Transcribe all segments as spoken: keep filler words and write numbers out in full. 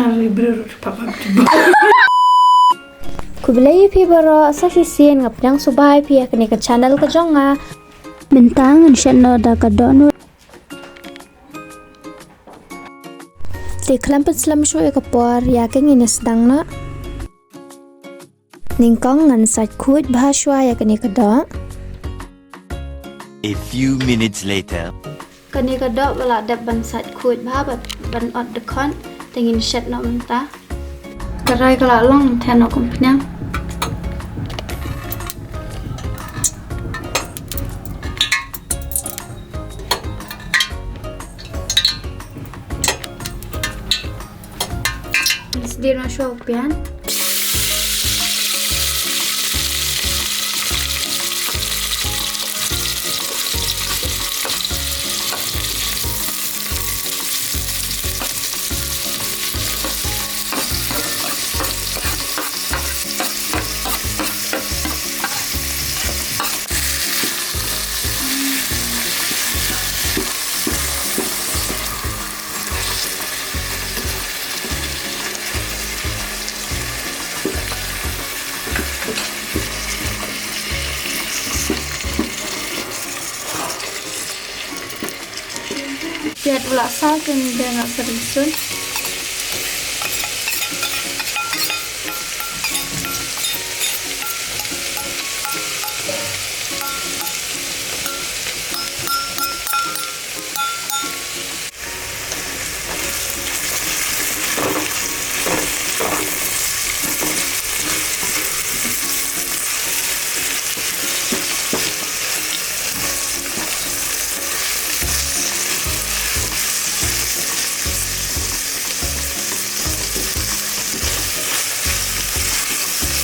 Ari brr, papa, papa. Khublei ïa phi baroh, sa shisien nga pdiang sngewbha ïa phi ïa kane ka channel ka jong nga. Mynta ngan shet noh da ka dohnud. Te khlem pynslem shuh ïa ka por, ïa ka ngin ïa sdang noh. Nyngkong ngan sait khuid bha shuwa ïa kane ka doh. A few minutes later. Kane ka doh ba la dep ban sait khuid bha, ba ban ot dkhot, te ngin shet noh mynta. Ka rai ka la long, theh noh kum pynïang. Sdien noh shuwa u pian. Piat u la saw, te ngan ber noh sa rynsun.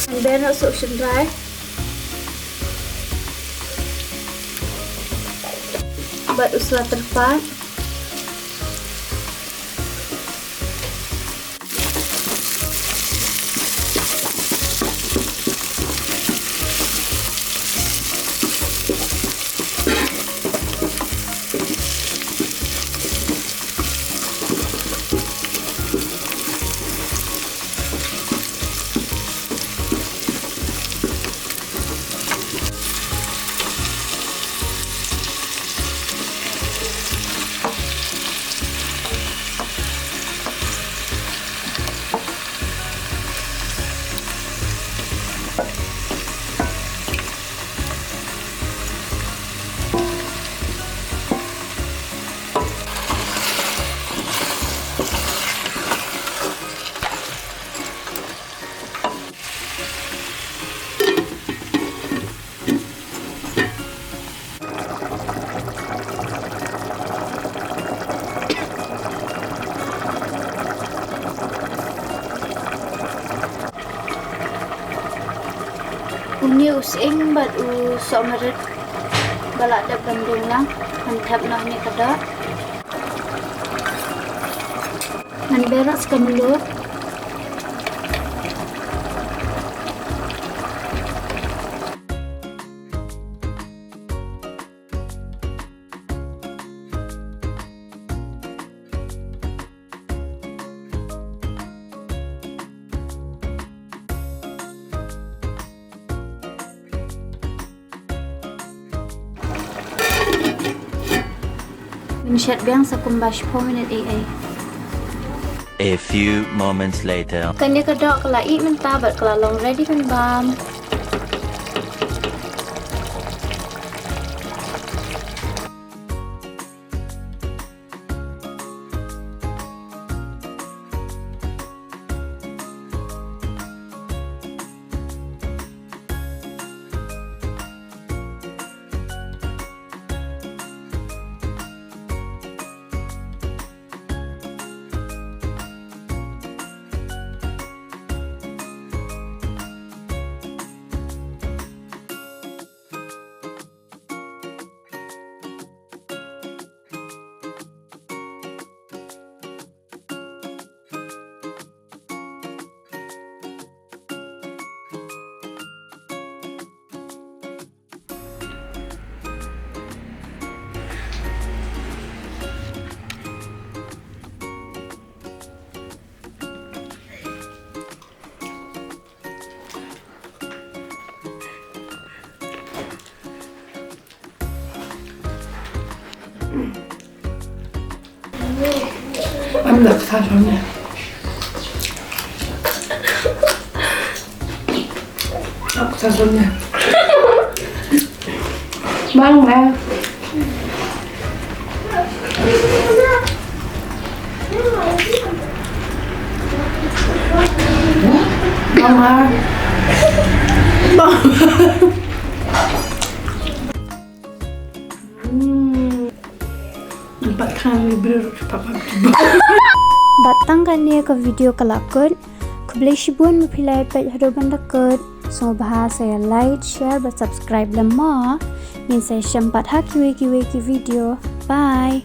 Ngan ber noh sa u shynrai bad u sla tyrpad. Une u sying bad u sohmarit ba la dep ban dum lang, ngan thep noh ha kane ka doh. Ngan ber noh sa ka mluh. Ngin shet biang sa kumba shiphew minit ei ei. A few moments later. Kane ka doh ka la ih mynta bad ka la long ready ban bam. Am da kata shon ne. Am kata shon ne. Mang ma. Mang ma. Mang. Hmm. Bat khan ni briew ruh pat pat. Bat tang kane ka video ka la kut. Khublei shibun ma phi la ïa peit haduh ban da kut. Sngewbha sa ïa like, share bad subscribe lem mo. Ngin sa ïashem pat ha kiwei kiwei ki video. Bye.